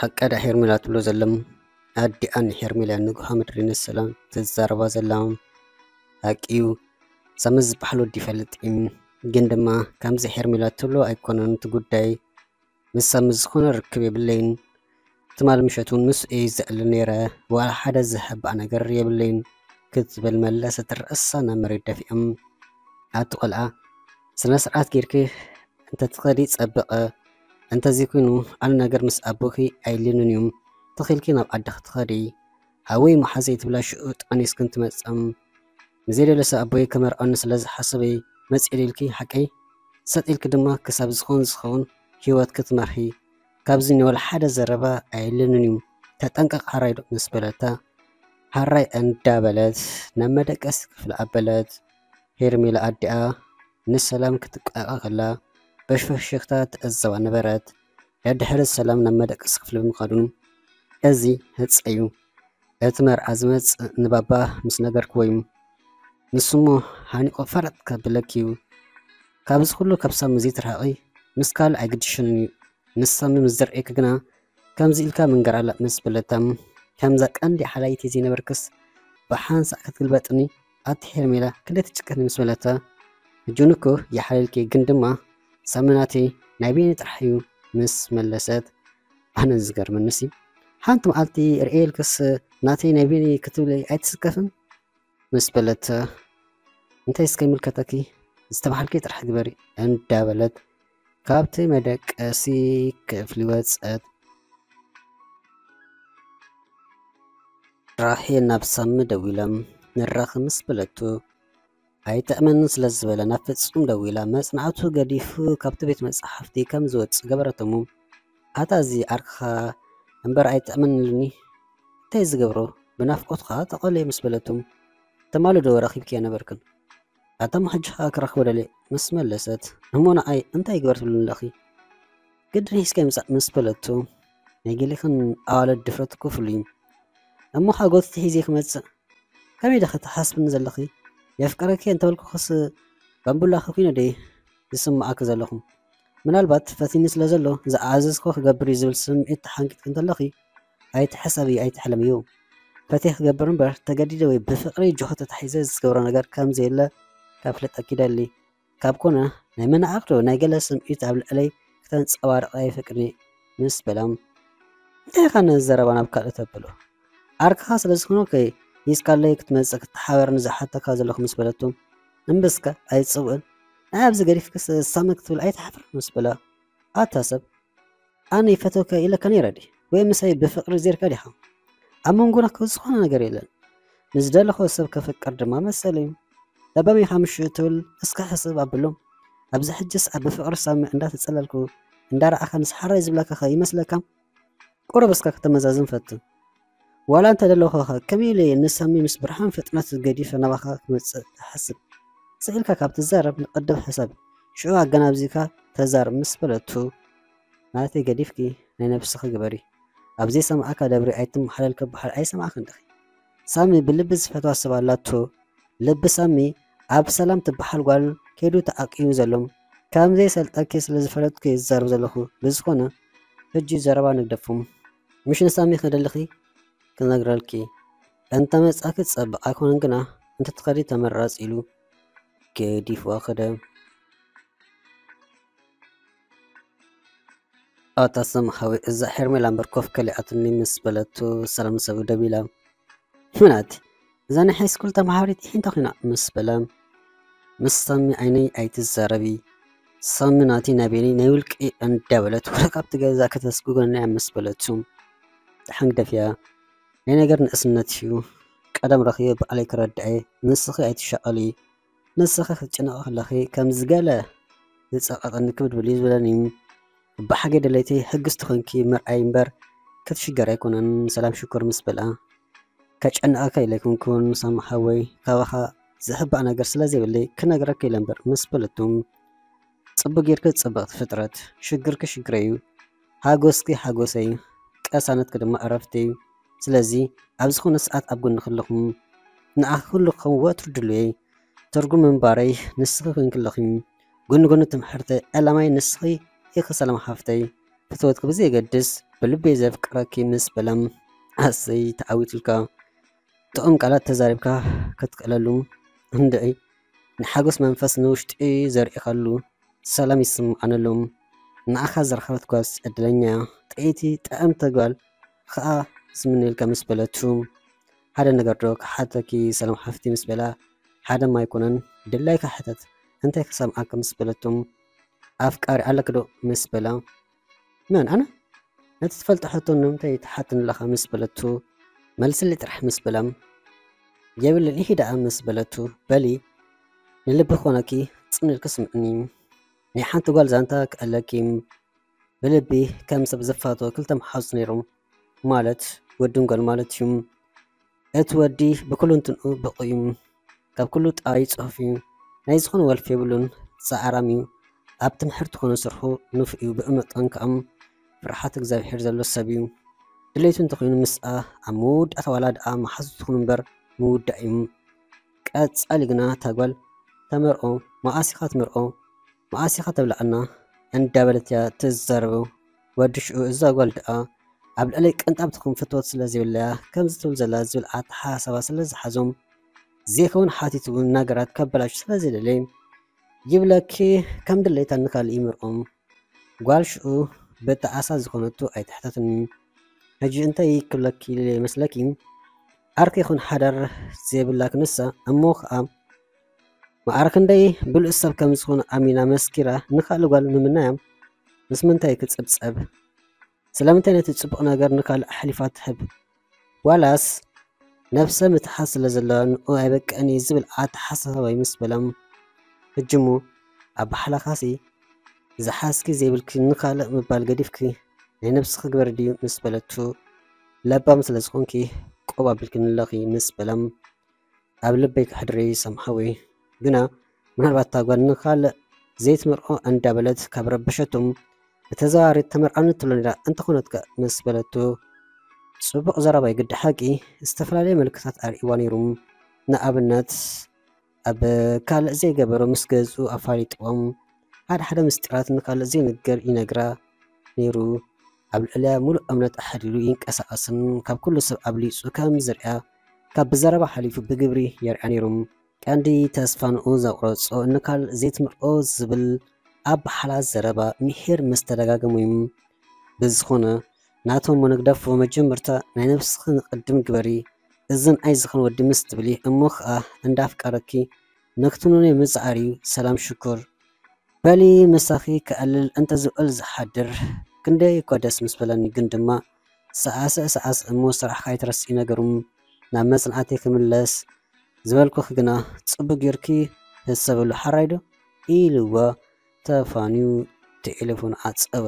ሓቀዳ ሄርሜላ ትብሎ ዘለም ኣዲኣ ንሄርሜላ ንግሆ ምድሪ ንሰላም ትዛረባ ዘላ ሓቂ እዩ። ሳሚ ዝበሃል ወዲ ይፈልጥ እዩ። ግን ድማ ከምዚ ሄርሜላ ትብሎ ኣይኮነን እቲ ጉዳይ። ምስ ሳሚ ዝኾነ ርክብ የብለይን። ትማል ምሸት እውን ምስ እዩ ዘዕሊ ነይረ። ዋላ ሓደ ዝሕባእ ነገር የብለይን ክትብል መለሰት። ርእሳ ናብ መሬት ደፊኦም ኣቲ ቆልዓ ስነ ስርዓት ጌርኪ እንተትኸዲ ጸበቐ። እንተዘይኮይኑ ኣነ ነገር ምስ ኣቦኺ ኣይልንን እዩ። ተኺልኪ ናብ ዓዲ ክትኸዲ ሃወይ መሓዘይ ትብላ ሽኡ ጠኒስክን ትመጽም። ንዘይደለሰ ኣቦይ ከመርዖኒ ስለ ዝሓሰበይ መጽእ ኢልኪ ሓቀይ ሰጥ ኢልኪ ድማ ክሳብ ዝኾን ዝኸውን ህይወት ክትመርሒ ካብዚ ንወላ ሓደ ዘረባ ኣይልንን እዩ። ተጠንቀቕ ሓራይ ዶ ምስ በለታ ሓራይ እንዳበለት ናብ መደቀሲ ክፍሊ ኣበለት። ሄርሜላ ኣዲኣ ንሰላም ክትቃቃ ከላ በሽፈሽክታ ትዕዘባ ነበረት። ደድሕሪ ሰላም ናብ መደቀሲ ክፍሊ ብምኻዱ እዚ ህጸ እዩ። እቲ መርዓ ዝመጽእ ንባባ ምስ ነገርክዎ እዩ። ንሱሞ ሓኒቑ ፈረጥ ከብለኪ እዩ። ካብዚ ኩሉ ካብ ሳሚ ዘይትርሓቒ ምስ ካልእ ኣይግድሽንን እዩ። ንሳሚ ምስ ዝርእየኪ ግና ከምዚ ኢልካ ምንገር ኣላ ምስ በለታ ከምዛ ቀንዲ ሓላይቲ ዘይነበርክስ ብሓንሳእ ክትግልበጥኒ ኣቲ ሄርሜላ ክንደይ ትጭቀኒ ምስ በለታ እጁን እኮ ይሓልልኪ ግን ድማ ሳሚ ናተይ ናይ ቤኒ ጥራሕ እዩ ምስ መለሰት ኣነ ዝገርመንሲ ሓንቲ መዓልቲ ርእየልክስ ናተይ ናይ ቤኒ ክትብለይ ኣይትስከፍን ምስ በለተ እንታይ እስከ ይምልከተኪ ዝተባሃልኪ ጥራሕ ግበሪ እንዳበለት ካብቲ መደቀሲ ክፍሊ ወፀት። ራሄል ናብ ሳሚ ደዊሎም ንራኸብ ምስ በለቱ ኣይጥዕመንን ስለ ዝበለ ናብ ፍጹም ደዊላ መጽናዕቱ ገዲፉ ካብቲ ቤት መጻሕፍቲ ከም ዝወጽእ ገበረቶሙ። ኣታ እዚ ዓርክኻ እምበር ኣይጥዕመንን ኢሉኒ እንታይ ዝገብሮ ብናፍቆትኻ ተቐልየ ምስ በለቶም ትማሊ ዶ ረኺብክያ ነበርክን ኣታ እሞ ሕጂ ኸኣ ክረኽቦ ደልየ ምስ መለሰት እሞ ንዓይ እንታይ ይግበር ትብሉኒ ኣለኺ ግድን ሒዝካዮ ምጻእ ምስ በለቶ ናይ ገሌኽን ኣዋልድ ድፍረት እኮ ፍሉይ እዩ እሞ ሓጎትቲ ሒዘ ክመጽእ ከመይ ዲኺ ትሓስብኒ ዘለኺ የፍቅረኪ እንተበልኩኽስ ባምቡላ ከ ኮይነ ድየ ዝስምዓኪ ዘለኹ ምናልባት ፈቲኒ ስለ ዘሎ ዝኣዘዝክዎ ክገብር እዩ ዝብል ስምዒት ተሓንጊጥኪ እንተለኺ ኣይትሕሰብዮ ኣይትሕለምዮ ፈትየ ክገብር እምበር ተገዲደ ወይ ብፍቕሪ ጅሆ ተታሒዘ ዝገብሮ ነገር ከም ዘየለ ከፍልጠኪ ይደሊ ካብ ኮነ ናይ መናዓቕ ዶ ናይ ገለ ስምዒት ኣብ ልዕለይ ክተንጸባርቕ ኣይፈቅድን እየ ምስ በላ እንታይ ኢኻ ነዚ ዘረባ ናብ ካልእ ተብሎ ዓርክኻ ስለ ዝኾንኩ እየ ሒዝካለይ ክትመጽእ ክትሓበርኒ ዝሓተካ ዘለኹ ምስ በለቶ እምብስካ ኣይትጸውዕን ንዓይ ኣብዚ ገዲፍክስ ሳሚ ክትብል ኣይትሓፍርን ምስ በላ ኣታ ሰብ ኣነ ይፈትወካ ኢለካ ነይረ ድየ ወይ ምሳይ ብፍቕሪ ዜርካ ዲኻ ኣብ መንጎና ዝኾነ ነገር የለን ንዝደለኾ ሰብ ከፍቅር ድማ መሰል እዩ ለባም ኢኻ ምሽ ትብል እስካ ሕስብ ኣብሎም ኣብዚ ሕጅስ ኣብ ብፍቕሪ ሳሚ እንዳተጸለልኩ እንዳረኣኻ ንስሓራይ ዝብለካ ኸ ይመስለካ ቁሩብ እስካ ከተመዛዝን ፈትን ዋላ እንተ ደለኹ ኸ ከመይ ኢለ እየ ንሳሚ ምስ ብርሃን ፍጥነት ገዲፈ ናባኻ ክመጽእ ትሓስብ ስኢልካ ካብ ትዛረብ ንቐድም ሕሰብ ሽዑ ኣገናዚብካ ተዛረብ ምስ በለቱ ናተይ ገዲፍኪ ናይ ነብስኺ ግበሪ ኣብ ዘይሰምዓካ ደብሪ ኣይትመሓለል ክበሃል ኣይሰማዕክን ዲኺ ሳሚ ብልቢ ዝፈትዋ ሰብ ኣላቶ ልቢ ሳሚ ኣብ ሰላም ትበሃል ጓል ከይዱ ተዓቂቡ ዘሎ ከም ዘይሰልጠኪ ስለ ዝፈለጥኩ እየ ዝዛረብ ዘለኹ ብዝኾነ ሕጂ ዘረባ ንግደፎም ምሽ ንሳሚ ክደልኺ ክነግረልኪ እንተ መጻኪ ጸብቕ ኣይኮነን ግና እንተ ትኸዲ ተመራጽ ኢሉ ገዲፍዋ ከደ ኣታ ስም ሓወይ እዛ ሄርሜላ እምበር ኮፍ ከሊኣትኒ ምስ በለቱ ሰላም ንሰብ ደቢላ ምናት እዛ ናይ ሃይስኩል ተምሃሪት ይሒንታ ኮይና ምስ በለ ምስ ሳሚ ዓይነይ ኣይትዛረቢ ሳሚ ናቲ ናይ ቤኒ ናይ ውልቂ እንዳበለት ወረ ካብቲ ገዛ ከተስጉገና እያ ምስ በለቱ ተሓንግደፍያ ናይ ነገር ንእስነት እዩ ቀደም ረኺበ ባዕለይ ክረድኣ ንስኺ ኣይትሻቐሊ ንስኺ ክትጭነቒ ከለኺ ከም ዝገለ ዝጸቐጠኒ ክብድብል እዩ ዝብለኒ ብሓቂ ድሌተይ ሕግዝቲ ኮይንኪ ምርኣይ እምበር ክትሽገር ኣይኮነን ሰላም ሽኮር ምስ በልኣ ከጨንቐካ ኢለ ኣይኮንኩን ሳሚ ሓወይ ካባኻ ዝሕባእ ነገር ስለ ዘይብለይ ክነግረካ ኢለ እምበር ምስ በለቱ ጽቡቕ ጌርኪ ጽብቕቲ ፍጥረት ሽግርኪ ሽግረይ እዩ ሓጎስኪ ሓጎሰይ እዩ ቅሳነትኪ ድማ ዕረፍተይ እዩ ስለዚ ኣብ ዝኾነ ሰዓት ኣብ ጎንኺ ኣለኹ ንዓኺ ኩሉ ክኸውን ወትሩ ድሉየይ ትርጉም ምንባረይ ንስኺ ኮይንኪ ኣለኺ ጎኒ ጎኒ ትምሕርተይ ዕላማይ ንስኺ ኢኺ ሰላም ሓፍተይ ፍትወትኪ ብዘየገድስ ብልበይ ዘፍቅረኪ ምስ በላ፣ ኣሰይ ተዓዊትልካ። ጥዑም ቃላት ተዛሪብካ ክትክእለሉ እንድዒ፣ ንሓጎስ መንፈስ ንውሽጢ ዘርእኻሉ ሰላም ይስምዓነሉ። ንዓኻ ዝረኸበት ጓልስ ዕድለኛ እያ። ጥዕይቲ ጥዕምቲ ጓል ኸኣ ዝምነየልካ ምስ በለቱ፣ ሓደ ነገር ዶ ክሓተኪ ሰላም ሓፍቲ ምስ በላ፣ ሓደ ኣይኮነን ድላይካ ሕተት እንታይ ክሰምዓካ ምስ በለቱ፣ ኣፍቃሪ ኣለኪ ዶ ምስ በላ፣ መን ኣነ? ነቲ ትፈልጦ ሕቶ ንምንታይ ትሓትኒ ኣለኻ ምስ በለቱ፣ መልስሊ ጥራሕ ምስ በላ፣ የብልን ኢሂ ደኣ ምስ በለቱ፣ በሊ ንልቢ ክኾነኪ ጽን ኢልኪ ስምዕኒ። ናይ ሓንቲ ጓል ዛንታ ክእለኪ፣ ብልቢ ከም ሰብ ዝፋቶ ክልተ መሓዙት ነይሮም፣ ማለት ወድን ጓል ማለት እዩ። እቲ ወዲ ብኩልንትንኡ ብቑ እዩ፣ ካብ ኩሉ ጣባይ ጽፉፍ እዩ፣ ናይ ዝኾነ ወልፊ የብሉን፣ ጻዕራም እዩ፣ ኣብ ትምሕርቲ ኮነ ስርሑ ንፉዕ እዩ፣ ብኡ መጠን ከኣ ፍርሓት እግዚኣብሔር ዘሎ ሰብ እዩ። ድሌቱ እንተኾይኑ ምስኣ ኣብ መወዳእታ ዋላ ደኣ መሓዙት ትኹን እምበር ምውዳእ እዩ። ቀጻሊ ግና እታ ጓል ተመርዖ፣ መኣስ ኢኻ ትምርዖ፣ መኣስ ኢኻ ተብልዓና እንዳበለት እያ ትዛረቦ። ወዲ ሽዑ እዛ ጓል ደኣ ኣብ ልዕለይ ቅንጣብ ትኹን ፍትወት ስለ ዘይብላያ ከምዚ ትብል ዘላ ዝብል ኣተሓሳስባ ስለ ዝሓዞም ዘይከውን ሓቲቱ እውን ነገራት ከበላሹ ስለ ዘይደለየ ይብለኪ ከም ድሌታ ንካልእ ይምርዖም። ጓል ሽዑ ብጣዕሳ ዝኾነቱ ኣይትሕተትኒ። ሕጂ እንታይ ክብለኪ ይመስለኪ? ዓርኪ ይኹን ሓዳር ዘይብላ ክንሳ እሞ ኸኣ መዓር ክንደይ ብሉጽ ሰብ ከም ዝኾነ ኣሚና መስኪራ ንኻልእ ጓል ምምናያ ምስ ምንታይ ክጽብጸብ? ስለምንታይ ነቲ ጽቡቕ ነገር ንኻልእ ኣሕሊፋ ትህብ? ዋላስ ነብሰ ምትሓት ስለ ዘለዋ ንኡ ኣይበቅዕን እዩ ዝብል ኣተሓሳስባ ይምስ በሎም። ሕጂ እሞ ኣባሓላኻሲ ዝሓዝኪ ዘይብልኪ ንኻልእ ምባል ገዲፍኪ ናይ ነብስኺ ግበሪ ድዩ ምስ በለቱ ለባም ስለ ዝኾንኪ ቆብ ኣቢልኪ ንለኺ ምስ በሎም ኣብ ልበይ ከሕድሪ ሰምሓወይ። ግና ምናልባት እታ ጓል ንኻልእ ዘይትምርዖ እንዳበለት ካብ ረበሸቶም ብተዘዋዋሪ ተመርዓኒ ትብሎ ነይራ እንተኾነትከ ምስ በለቶ ጽቡቕ ዘረባ እዩ ግዲ ሓቂ ዝተፈላለየ ምልክታት ኣርእይዋ ነይሩ። ንኣብነት ኣብ ካልእ ዘይገበሮ ምስ ገዝኡ ኣፋሊጥዎም ሓደ ሓደ ምስጢራት ንካልእ ዘይንገር ይነግራ ነይሩ። ኣብ ልዕሊያ ሙሉእ እምነት ኣሕዲሩ ይንቀሳቐስን ካብ ኩሉ ሰብ ኣብሊጹ ከም ዝርእያ ካብ ብዘረባ ሓሊፉ ብግብሪ የርእያ ነይሩ። ቀንዲ ተስፋ ንኡ ዘቑረጾ ንካልእ ዘይትምርዖ ዝብል ኣባሓላ ዘረባ ምሒር ምስ ተደጋገሙ እዩ። ብዝኾነ ናቶም ንግደፎ መጀመርታ ናይ ነብስኺ ንቕድም ግበሪ እዝን ኣይዝኽን ወዲ ምስ ትብሊ እሞ ኸኣ እንዳፍቀረኪ ንክትምኖ ምጽዓር እዩ ሰላም ሽኮር። በሊ ምሳኺ ክዕልል እንተ ዝውዕል ዝሓድር ክንደይ እኳ ደስ ምስ በለኒ ግን ድማ ሰዓስዕ ሰዓስዕ እሞ ስራሕኻ ኣይትረስዒ ነገሩ ናብ መጽናዕተይ ክምለስ ዝበልኩኺ ግና ጽቡቕ ጌርኪ ህሰብሉ ሓራይ ዶ ኢልዋ ተፋንዩ ቴሌፎን ዓጸወ።